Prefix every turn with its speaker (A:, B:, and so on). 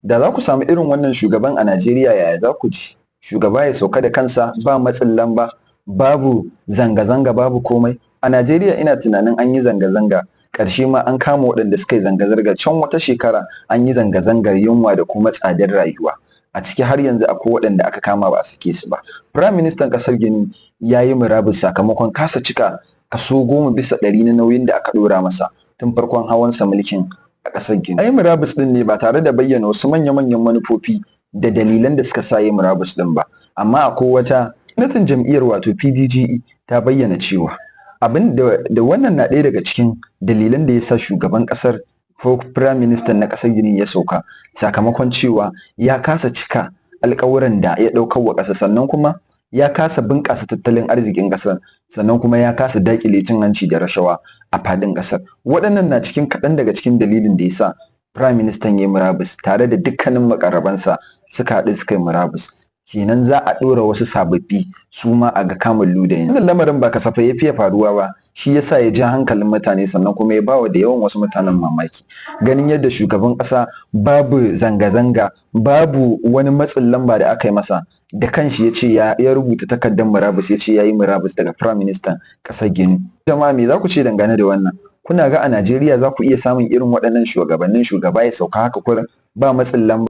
A: Da za ku samu irin wannan shugaban a Najeriya, yaya za ku ji? Shugaba ya sauka da kansa, ba matsin lamba, babu zanga-zanga, babu komai. A Najeriya ina tunanin an yi zanga-zanga, ƙarshe ma an kama waɗanda suka yi zanga-zanga. Can wata shekara an yi zanga-zangar yunwa da kuma tsadar rayuwa. A ciki har yanzu akwai waɗanda aka kama ba a sake su ba. Prime Minister ƙasar Gini ya yi murabus sakamakon kasa cika kaso 10% na nauyin da aka ɗora masa tun farkon hawansa mulkin a ƙasar Gini. Ya yi murabus ɗin ne ba tare da bayyana wasu manya-manyan manufofi da dalilan da suka sa ya yi murabus ɗin ba. Amma akwai wata gwamnatin jam'iyyar, wato PDGE, ta bayyana cewa abin da wannan na ɗaya daga cikin dalilan da ya sa shugaban ƙasar ko Prime Minister na ƙasar Gini ya sauka, sakamakon cewa ya kasa cika alƙawuran da ya ɗaukar wa ƙasa, sannan kuma ya kasa bunƙasa tattalin arzikin ƙasar, sannan kuma ya kasa daƙile cin hanci da rashawa a faɗin ƙasar. Waɗannan na cikin kaɗan daga cikin dalilin da ya sa Prime Minister ya yi murabus, tare da dukkanin muƙarrabansa suka haɗu suka yi murabus. Kenan za a ɗora wasu sababbi su ma a ga kamun ludayin. Wannan lamarin ba kasafai ya fiye faruwa ba, shi yasa ya ja hankalin mutane, sannan kuma ya bawa da yawan wasu mutanen mamaki. Ganin yadda shugaban ƙasa, babu zanga-zanga, babu wani matsin lamba da aka yi masa, da kanshi ya ce ya rubuta takardar murabus, ya ce ya yi murabus daga Prime Minister ƙasar Gini. Jama'a, me za ku ce dangane da wannan? Kuna ga a Najeriya za ku iya samun irin waɗannan shugabannin, shugaba ya sauka haka kurin ba matsin lamba?